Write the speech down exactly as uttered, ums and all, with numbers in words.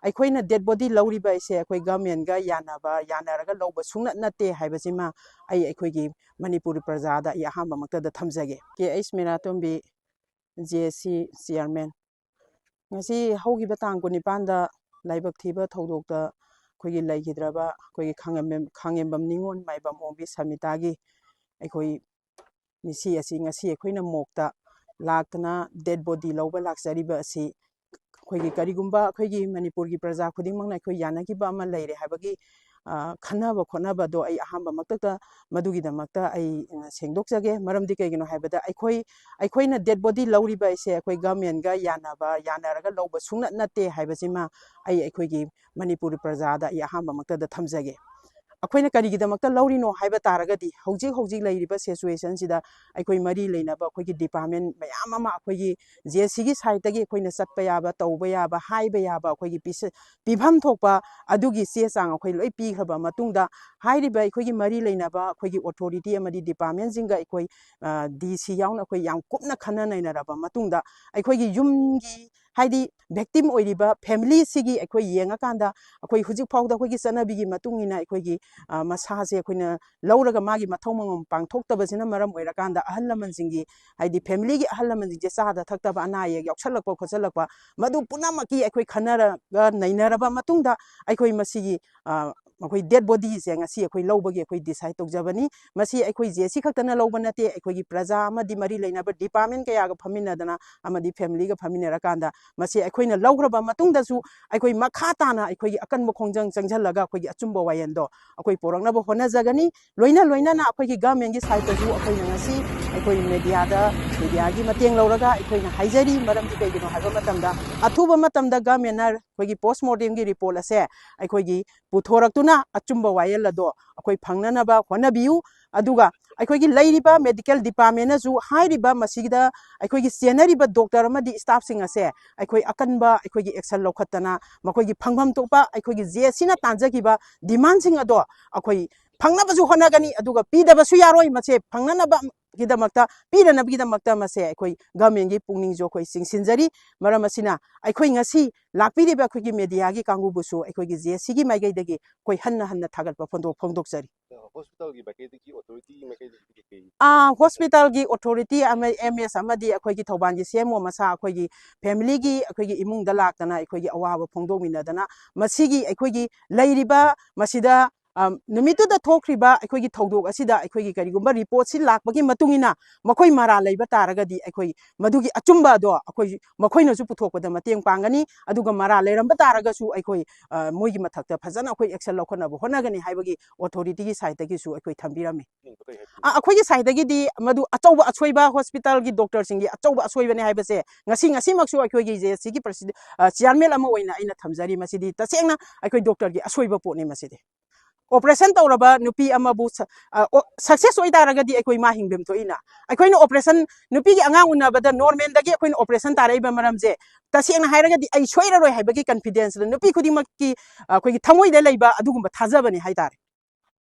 ꯑꯩꯈꯣꯏꯅ date body ꯂꯧꯔꯤꯕ ꯑꯩꯁꯦ ꯑꯩꯈꯣꯏ ꯒꯃꯦꯟꯒ ꯌꯥꯅꯕ, ꯌꯥꯅꯔꯒ ꯂꯧꯕ ꯁꯨꯡꯅꯠ ꯅꯠꯇꯦ ꯍꯥꯏꯕꯁꯤꯃ ꯑꯩ ꯑꯩꯈꯣꯏꯒꯤ ꯃꯅꯤꯄꯨꯔꯤ ꯄ꯭ꯔꯖꯥꯗ ꯑꯩ ꯑꯍꯥꯟꯕꯃꯛꯇꯗ ꯊꯝꯖꯒꯦ꯫ ꯀꯦ H ꯃꯤꯔꯥꯇꯣꯝꯕꯤ, J S C chairman. ꯉꯁꯤ ꯍꯧꯈꯤꯕ ꯇꯥꯡ ꯀꯨꯟꯅꯤꯄꯥꯟꯗ ꯂꯥꯏꯕꯛ ꯊꯤꯕ ꯊꯧꯗꯣꯛꯇ ꯑꯩꯈꯣꯏꯒꯤ ꯂꯩꯈꯤꯗ꯭ꯔꯕ ꯑꯩꯈꯣꯏꯒꯤ ꯈꯥꯉꯦꯝꯕꯝ-, ꯈꯥꯉꯦꯝꯕꯝ ꯅꯤꯉꯣꯜ ꯃꯥꯏꯕꯝ ꯑꯣꯡꯕꯤ ꯁꯃꯤꯇꯥꯒꯤ ꯑꯩꯈꯣꯏ ꯃꯤꯁꯤ ꯑꯁꯤ ꯉꯁꯤ ꯑꯩꯈꯣꯏꯅ ꯃꯣꯛꯇ ꯂꯥꯛꯇꯅ ꯗꯦꯠ ꯕꯣꯗꯤ ꯂꯧꯕ ꯂꯥꯛꯆꯔꯤꯕ ꯑꯁꯤ ꯑꯩꯈꯣꯏꯒꯤ ꯀꯔꯤꯒꯨꯝꯕ ꯑꯩꯈꯣꯏꯒꯤ ꯃꯅꯤꯄꯨꯔꯒꯤ ꯄ꯭ꯔꯖꯥ ꯈꯨꯗꯤꯡꯃꯛꯅ ꯑꯩꯈꯣꯏ ꯌꯥꯅꯈꯤꯕ ꯑꯃ ꯂꯩꯔꯦ ꯍꯥꯏꯕꯒꯤ, ꯑ, ꯈꯟꯅꯕ ꯈꯣꯠꯅꯕꯗꯣ ꯑꯩ ꯑꯍꯥꯟꯕꯃꯛꯇꯗ ꯃꯗꯨꯒꯤꯗꯃꯛꯇ ꯑꯩ, ꯑ, ꯁꯦꯡꯗꯣꯛꯆꯒꯦ꯫ ꯃꯔꯝꯗꯤ ꯀꯩꯒꯤꯅꯣ ꯍꯥꯏꯕꯗ ꯑꯩꯈꯣꯏ, ꯑꯩꯈꯣꯏꯅ ꯗꯦꯠ ꯕꯣꯗꯤ ꯂꯧꯔꯤꯕ ꯑꯩꯁꯦ ꯑꯩꯈꯣꯏ ꯒꯃꯦꯟꯒ ꯌꯥꯅꯕ, ꯌꯥꯅꯔꯒ ꯂꯧꯕ ꯁꯨꯡꯅꯠ ꯅꯠꯇꯦ ꯍꯥꯏꯕꯁꯤꯃ ꯑꯩ ꯑꯩꯈꯣꯏꯒꯤ ꯃꯅꯤꯄꯨꯔꯤ ꯄ꯭ꯔꯖꯥꯗ ꯑꯩ ꯑꯍꯥꯟꯕꯃꯛꯇꯗ ꯊꯝꯖꯒꯦ꯫ ꯑꯩꯈꯣꯏꯅ ꯀꯔꯤꯒꯤꯗꯃꯛꯇ ꯂꯧꯔꯤꯅꯣ ꯍꯥꯏꯕ ꯇꯥꯔꯒꯗꯤ, ꯍꯧꯖꯤꯛ ꯍꯧꯖꯤꯛ ꯂꯩꯔꯤꯕ ꯁꯤꯆꯨꯋꯦꯁꯟꯁꯤꯗ ꯑꯩꯈꯣꯏ ꯃꯔꯤ ꯂꯩꯅꯕ ꯑꯩꯈꯣꯏꯒꯤ ꯗꯤꯄꯥꯔꯠꯃꯦꯟ ꯃꯌꯥꯝ ꯑꯃ ꯑꯩꯈꯣꯏꯒꯤ ꯖꯦ ꯑꯦꯁ ꯁꯤꯒꯤ ꯁꯥꯏꯠꯇꯒꯤ ꯑꯩꯈꯣꯏꯅ ꯆꯠꯄ ꯌꯥꯕ, ꯇꯧꯕ ꯌꯥꯕ, ꯍꯥꯏꯕ ꯌꯥꯕ ꯑꯩꯈꯣꯏꯒꯤ ꯄꯤꯁ-, ꯄꯤꯐꯝ ꯊꯣꯛꯄ ꯑꯗꯨꯒꯤ ꯆꯦ ꯆꯥꯡ ꯑꯩꯈꯣꯏ ꯂꯣꯏ ꯄꯤꯈ꯭ꯔꯕ ꯃꯇꯨꯡꯗ, ꯍꯥꯏꯔꯤꯕ ꯑꯩꯈꯣꯏꯒꯤ ꯃꯔꯤ ꯂꯩꯅꯕ ꯑꯩꯈꯣꯏꯒꯤ ꯑꯣꯊꯣꯔꯤꯇꯤ ꯑꯃꯗꯤ ꯗꯤꯄꯥꯔꯠꯃꯦꯟꯁꯤꯡꯒ ꯑꯩꯈꯣꯏ, ꯑ, ꯗꯤ ꯁꯤ ꯌꯥꯎꯅ ꯑꯩꯈꯣꯏ ꯌꯥꯝ ꯀꯨꯞꯅ ꯈꯟꯅ ꯅꯩꯅꯔꯕ ꯃꯇꯨꯡꯗ, ꯑꯩꯈꯣꯏꯒꯤ ꯌꯨꯝꯒꯤ, ꯍꯥꯏꯗꯤ ꯚꯤꯛꯇꯤꯝ ꯑꯣꯏꯔꯤꯕ ꯐꯦꯃꯤꯂꯤꯁꯤꯒꯤ ꯑꯩꯈꯣꯏ ꯌꯦꯡꯉꯀꯥꯟꯗ, ꯑꯩꯈꯣꯏ ꯍꯧꯖꯤꯛ ꯐꯥꯎꯗ ꯑꯩꯈꯣꯏꯒꯤ ꯆꯠꯅꯕꯤꯒꯤ ꯃꯇꯨꯡ ꯏꯟꯅ ꯑꯩꯈꯣꯏꯒꯤ, ꯑ, ꯃꯁꯥꯁꯦ ꯑꯩꯈꯣꯏꯅ ꯂꯧꯔꯒ ꯃꯥꯒꯤ ꯃꯊꯧ ꯃꯉꯝ ꯄꯥꯡꯊꯣꯛꯇꯕꯁꯤꯅ ꯃꯔꯝ ꯑꯣꯏꯔꯀꯥꯟꯗ, ꯑꯍꯜ ꯂꯃꯟꯁꯤꯡꯒꯤ, ꯍꯥꯏꯗꯤ ꯐꯦꯃꯤꯂꯤꯒꯤ ꯑꯍꯜ ꯂꯃꯟꯁꯤꯡꯁꯦ ꯆꯥꯗ ꯊꯛꯇꯕ, ꯑꯅꯥ ꯑꯌꯦꯛ ꯌꯥꯎꯁꯜꯂꯛꯄ ꯈꯣꯠꯆꯜꯂꯛꯄ, ꯃꯗꯨ ꯄꯨꯝꯅꯃꯛꯀꯤ ꯑꯩꯈꯣꯏ ꯈꯟꯅꯔꯒ ꯅꯩꯅꯔꯕ ꯃꯇꯨꯡꯗ, ꯑꯩꯈꯣꯏ ꯃꯁꯤꯒꯤ, ꯑ, ꯑꯩꯈꯣꯏ ꯗꯦꯠ ꯕꯣꯗꯤꯁꯦ ꯉꯁꯤ ꯑꯩꯈꯣꯏ ꯂꯧꯕꯒꯤ ꯑꯩꯈꯣꯏ ꯗꯤꯁꯥꯏꯠ ꯇꯧꯖꯕꯅꯤ꯫ ꯃꯁꯤ ꯑꯩꯈꯣꯏ ꯖꯦ ꯑꯦꯁ ꯁꯤ ꯈꯛꯇꯅ ꯂꯧꯕ ꯅꯠꯇꯦ, ꯑꯩꯈꯣꯏꯒꯤ ꯄ꯭ꯔꯖꯥ ꯑꯃꯗꯤ ꯃꯔꯤ ꯂꯩꯅꯕ ꯗꯤꯄꯥꯔꯠꯃꯦꯟ ꯀꯌꯥꯒ ꯐꯝꯃꯤꯟꯅꯗꯅ ꯑꯃꯗꯤ ꯐꯦꯃꯤꯂꯤꯒ ꯐꯝꯃꯤꯟꯅꯔꯀꯥꯟꯗ, ꯃꯁꯤ ꯑꯩꯈꯣꯏꯅ ꯂꯧꯈ꯭ꯔꯕ ꯃꯇꯨꯡꯗꯁꯨ ꯑꯩꯈꯣꯏ ꯃꯈꯥ ꯇꯥꯅ ꯑꯩꯈꯣꯏꯒꯤ ꯑꯀꯟꯕ ꯈꯣꯡꯖꯪ ꯆꯪꯁꯤꯜꯂꯒ ꯑꯩꯈꯣꯏꯒꯤ ꯑꯆꯨꯝꯕ ꯋꯥꯌꯦꯜꯗꯣ ꯑꯩꯈꯣꯏ ꯄꯨꯔꯛꯅꯕ ꯍꯣꯠꯅꯖꯒꯅꯤ꯫ ꯂꯣꯏꯅ ꯂꯣꯏꯅꯅ ꯑꯩꯈꯣꯏꯒꯤ ꯒꯃꯦꯟꯒꯤ ꯁꯥꯏꯠꯇꯁꯨ ꯑꯩꯈꯣꯏꯅ ꯉꯁꯤ ꯑꯩꯈꯣꯏ ꯃꯦꯗꯤꯌꯥꯗ, ꯃꯦꯗꯤꯌꯥꯒꯤ ꯃꯇꯦꯡ ꯂꯧꯔꯒ ꯑꯩꯈꯣꯏꯅ ꯍꯥꯏꯖꯔꯤ꯫ ꯃꯔꯝꯗꯤ ꯀꯩꯒꯤꯅꯣ ꯍꯥꯏꯕ ꯃꯇꯝꯗ, ꯑꯊꯨꯕ ꯃꯇꯝꯗ ꯒꯃꯦꯟꯅ ꯑꯩꯈꯣꯏꯒꯤ ꯄꯣꯁꯃꯣꯔꯇꯦꯝꯒꯤ ꯔꯤꯄꯣꯔꯠ ꯑꯁꯦ ꯑꯩꯈꯣꯏꯒꯤ ꯄꯨꯊꯣꯔꯛꯇꯨꯅ ꯑꯆꯨꯝꯕ ꯋꯥꯌꯦꯜ ꯑꯗꯣ ꯑꯩꯈꯣꯏ ꯐꯪꯅꯅꯕ ꯍꯣꯠꯅꯕꯤꯌꯨ꯫ ꯑꯗꯨꯒ ꯑꯩꯈꯣꯏꯒꯤ ꯂꯩꯔꯤꯕ ꯃꯦꯗꯤꯀꯦꯜ ꯗꯤꯄꯥꯔꯠꯃꯦꯟꯅꯁꯨ ꯍꯥꯏꯔꯤꯕ ꯃꯁꯤꯗ ꯑꯩꯈꯣꯏꯒꯤ ꯆꯦꯟꯅꯔꯤꯕ ꯗꯣꯛꯇꯔ ꯑꯃꯗꯤ ꯁ꯭ꯇꯥꯐꯁꯤꯡ ꯑꯁꯦ ꯑꯩꯈꯣꯏ ꯑꯀꯟꯕ ꯑꯩꯈꯣꯏꯒꯤ ꯑꯦꯛꯁꯟ ꯂꯧꯈꯠꯇꯅ, ꯃꯈꯣꯏꯒꯤ ꯐꯪꯐꯝ ꯊꯣꯛꯄ ꯑꯩꯈꯣꯏꯒꯤ ꯖꯦ ꯑꯦꯁ ꯁꯤꯅ ꯇꯥꯟꯖꯈꯤꯕ ꯗꯤꯃꯥꯟꯁꯤꯡ ꯑꯗꯣ ꯑꯩꯈꯣꯏ ꯐꯪꯅꯕꯁꯨ ꯍꯣꯠꯅꯒꯅꯤ, ꯑꯗꯨꯒ ꯄꯤꯗꯕꯁꯨ ꯌꯥꯔꯣꯏ꯫ ꯃꯁꯦ ꯐꯪꯅꯅꯕ ꯒꯤꯗꯃꯛꯇ, ꯄꯤꯅꯅꯕꯒꯤꯗꯃꯛꯇ ꯃꯁꯦ ꯑꯩꯈꯣꯏ government ꯀꯤ ꯄꯨꯛꯅꯤꯡꯁꯨ ꯑꯩꯈꯣꯏ ꯆꯤꯡꯁꯤꯟꯖꯔꯤ꯫ ꯃꯔꯝ ꯑꯁꯤꯅ ꯑꯩꯈꯣꯏ ꯉꯁꯤ ꯂꯥꯛꯄꯤꯔꯤꯕ ꯑꯩꯈꯣꯏꯒꯤ media ꯒꯤ ꯀꯥꯡꯕꯨꯕꯨꯁꯨ ꯑꯩꯈꯣꯏꯒꯤ J A C ꯒꯤ ꯃꯥꯏꯀꯩꯗꯒꯤ ꯑꯩꯈꯣꯏ ꯍꯟꯅ ꯍꯟꯅ ꯊꯥꯒꯠꯄ ꯐꯣꯡꯗꯣꯛ-, ꯐꯣꯡꯗꯣꯛꯆꯔꯤ꯫ Hospital ꯒꯤ ꯃꯥꯏꯀꯩꯗꯒꯤ, authority ꯒꯤ ꯃꯥꯏꯀꯩꯗꯒꯤ ꯀꯩ ꯀꯩ? ꯑꯥ, hospital ꯒꯤ authority ꯑꯃ, M S ꯑꯃꯗꯤ ꯑꯩꯈꯣꯏꯒꯤ ꯊꯧꯕꯥꯜꯒꯤ C M O ꯃꯁꯥ ꯑꯩꯈꯣꯏꯒꯤ family ꯒꯤ, ꯑꯩꯈꯣꯏꯒꯤ ꯏꯃꯨꯡꯗ ꯂꯥꯛꯇꯅ ꯑꯩꯈꯣꯏꯒꯤ ꯑꯋꯥꯕ ꯐꯣꯡꯗꯣꯛꯃꯤꯟꯅꯗꯅ ꯃꯁꯤꯒꯤ ꯑꯩꯈꯣꯏꯒꯤ ꯂꯩꯔꯤꯕ ꯃꯁꯤꯗ, ꯑꯝ, ꯅꯨꯃꯤꯠꯇꯨꯗ ꯊꯣꯛꯈ꯭ꯔꯤꯕ ꯑꯩꯈꯣꯏꯒꯤ ꯊꯧꯗꯣꯛ ꯑꯁꯤꯗ ꯑꯩꯈꯣꯏꯒꯤ ꯀꯔꯤꯒꯨꯝꯕ report ꯁꯤ ꯂꯥꯛꯄꯒꯤ ꯃꯇꯨꯡ ꯏꯟꯅ ꯃꯈꯣꯏ ꯃꯔꯥꯜ ꯂꯩꯕ ꯇꯥꯔꯒꯗꯤ ꯑꯩꯈꯣꯏ ꯃꯗꯨꯒꯤ ꯑꯆꯨꯝꯕ ꯑꯗꯣ ꯑꯩꯈꯣꯏ ꯃꯈꯣꯏꯅꯁꯨ ꯄꯨꯊꯣꯛꯄꯗ ꯃꯇꯦꯡ ꯄꯥꯡꯒꯅꯤ꯫ ꯑꯗꯨꯒ ꯃꯔꯥꯜ ꯂꯩꯔꯝꯕ ꯇꯥꯔꯒꯁꯨ ꯑꯩꯈꯣꯏ, ꯑ, ꯃꯣꯏꯒꯤ ꯃꯊꯛꯇ ꯐꯖꯅ ꯑꯩꯈꯣꯏ action ꯂꯧꯈꯠꯅꯕ ꯍꯣꯠꯅꯒꯅꯤ ꯍꯥꯏꯕꯒꯤ authority ꯒꯤ side ꯇꯒꯤꯁꯨ ꯑꯩꯈꯣꯏ ꯊꯝꯕꯤꯔꯝꯃꯤ꯫ ꯑ, ꯑꯩꯈꯣꯏꯒꯤ side ꯇꯒꯤꯗꯤ ꯃꯗꯨ ꯑꯆꯧꯕ ꯑꯁꯣꯏꯕ, hospital ꯒꯤ doctor ꯁꯤꯡꯒꯤ ꯑꯆꯧꯕ ꯑꯁꯣꯏꯕꯅꯦ ꯍꯥꯏꯕꯁꯦ ꯉꯁꯤ, ꯉꯁꯤꯃꯛꯁꯨ ꯑꯩꯈꯣꯏꯒꯤ J A C ꯒꯤ ꯄ꯭ꯔꯁꯤꯗ-, ꯑ, chairman ꯑꯃ ꯑꯣꯏꯅ ꯑꯩꯅ ꯊꯝꯖꯔꯤ꯫ ꯃꯁꯤꯗꯤ ꯇꯁꯦꯡꯅ ꯑꯩꯈꯣꯏ doctor ꯒꯤ ꯑꯁꯣꯏꯕ ꯄꯣꯠꯅꯤ ꯃꯁꯤꯗꯤ꯫ Operation ꯇꯧꯔꯕ ꯅꯨꯄꯤ ꯑꯃꯕꯨ ꯁ-, ꯑ, ꯑꯣ, success ꯑꯣꯏꯇꯥꯔꯒꯗꯤ ꯑꯩꯈꯣꯏ ꯃꯥ ꯍꯤꯡꯕ ꯊꯣꯛꯏꯅ꯫ ꯑꯩꯈꯣꯏꯅ operation, ꯅꯨꯄꯤꯒꯤ ꯑꯉꯥꯡ ꯎꯅꯕꯗ normal ꯗꯒꯤ ꯑꯩꯈꯣꯏꯅ operation ꯇꯥꯔꯛꯏꯕ ꯃꯔꯝꯁꯦ, ꯇꯁꯦꯡꯅ ꯍꯥꯏꯔꯒꯗꯤ ꯑꯩ ꯁꯣꯏꯔꯔꯣꯏ ꯍꯥꯏꯕꯒꯤ confidence ꯇ ꯅꯨꯄꯤ ꯈꯨꯗꯤꯡꯃꯛꯀꯤ, ꯑ, ꯑꯩꯈꯣꯏꯒꯤ ꯊꯃꯣꯏꯗ ꯂꯩꯕ ꯑꯗꯨꯒꯨꯝꯕ ꯊꯥꯖꯕꯅꯤ ꯍꯥꯏꯇꯥꯔꯦ꯫